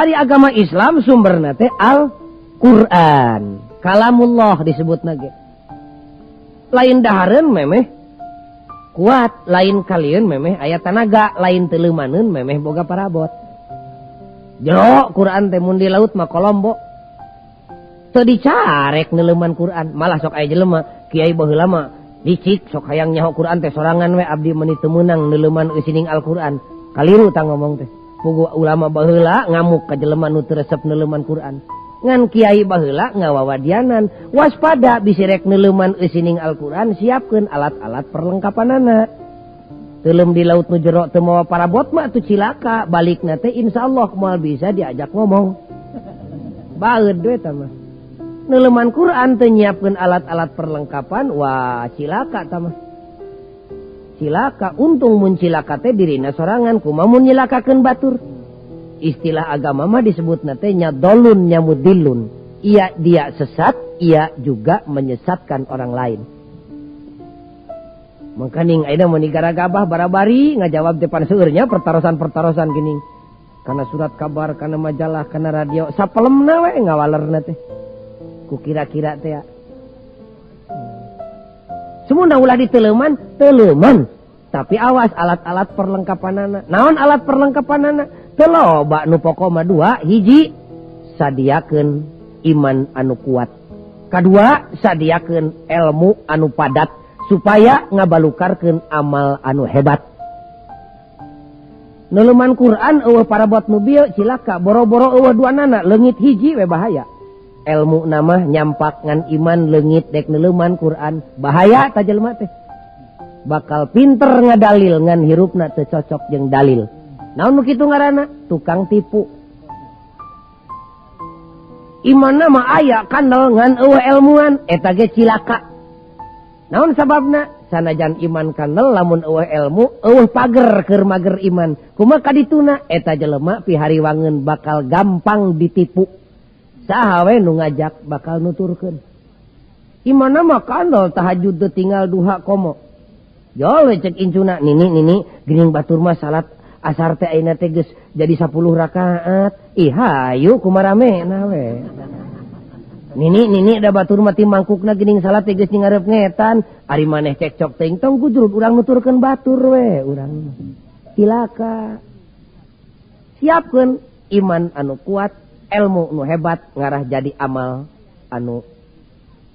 Ari agama Islam sumberna teh Al-Qur'an. Kalamullah disebutna ge. Lain dahareun memeh kuat, lain kalieun memeh aya tanaga, lain teuleumaneun memeh boga parabot. Jero Quran teh mun di laut mah kolombo. Teu dicarek neuleuman Quran, malah sok aya jelema kiai baheula mah licik sok hayang nyaho Quran teh sorangan we abdi meuni teu meunang neuleuman eusining Al-Qur'an. Kaliru tah ngomong teh. Pugu ulama baheula ngamuk ka jelema nu teu resep neuleuman Quran. Ngan kiai baheula ngawawadianan, waspada bisi rek neuleuman eusining Al-Qur'an, siapkeun alat-alat perlengkapanana. Teuleum di laut nu jero teu mawa parabot mah atuh cilaka, balikna teh insyaallah moal bisa diajak ngomong. Baeud we tah mah. Neuleuman Quran teu nyiapkeun alat-alat perlengkapan, wah cilaka tah mah. Cilaka, untung mun cilaka teh dirina sorangan, kumaha mun nyilakakeun batur. Istilah agama mah disebutna teh nya dolun nya mudilun. Ia dia sesat, ia juga menyesatkan orang lain. Mangkaning ayeuna mun digaragabah barabari ngajawab depan seueurnya pertarosan-pertarosan geuning. Kana surat kabar, kana majalah, kana radio, sapelemna we ngawalerna teh. Ku kira-kira teh ya. Semuna ulah diteleuman, teleuman. Tapi awas alat-alat perlengkapanana. Naon alat perlengkapanana? Teu loba nu pokok mah dua, hiji sadiakeun iman anu kuat. Kadua sadiakeun ilmu anu padat supaya ngabalukarkeun amal anu hebat. Neuleuman Quran eueuh parabot nu bieu cilaka, boro-boro eueuh duanana leungit hiji we bahaya. Ilmu nama nyampak ngan iman leungit dek neuleuman Quran bahaya ta jelema teh. Bakal pinter ngadalil ngan hirupna teu cocok jeung dalil. Naon nu kitu ngaranna? Tukang tipu. Imanna mah aya kandel ngan eueuh ilmuan eta ge cilaka. Naon sababna? Sanajan iman kandel lamun eueuh ilmu eueuh pager keur mager iman. Kumaha kadituna eta jelema pihariwangeun bakal gampang ditipu. Saha we nu ngajak bakal nuturkeun. Imanna mah kandel tahajud teu tinggal duha komo. Jol we cek incuna nini nini geuning batur mah salat asar teh ayeuna teh geus jadi 10 rakaat. Ih hayu kumaramena we. Nini nini da batur mah ti mangkukna geuning salat teh geus ngarep ngetan. Ari maneh cekcok teuing tong gujrug urang nuturkeun batur we urang. Cilaka. Siapkeun iman anu kuat, ilmu nu hebat ngarah jadi amal anu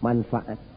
manfaat.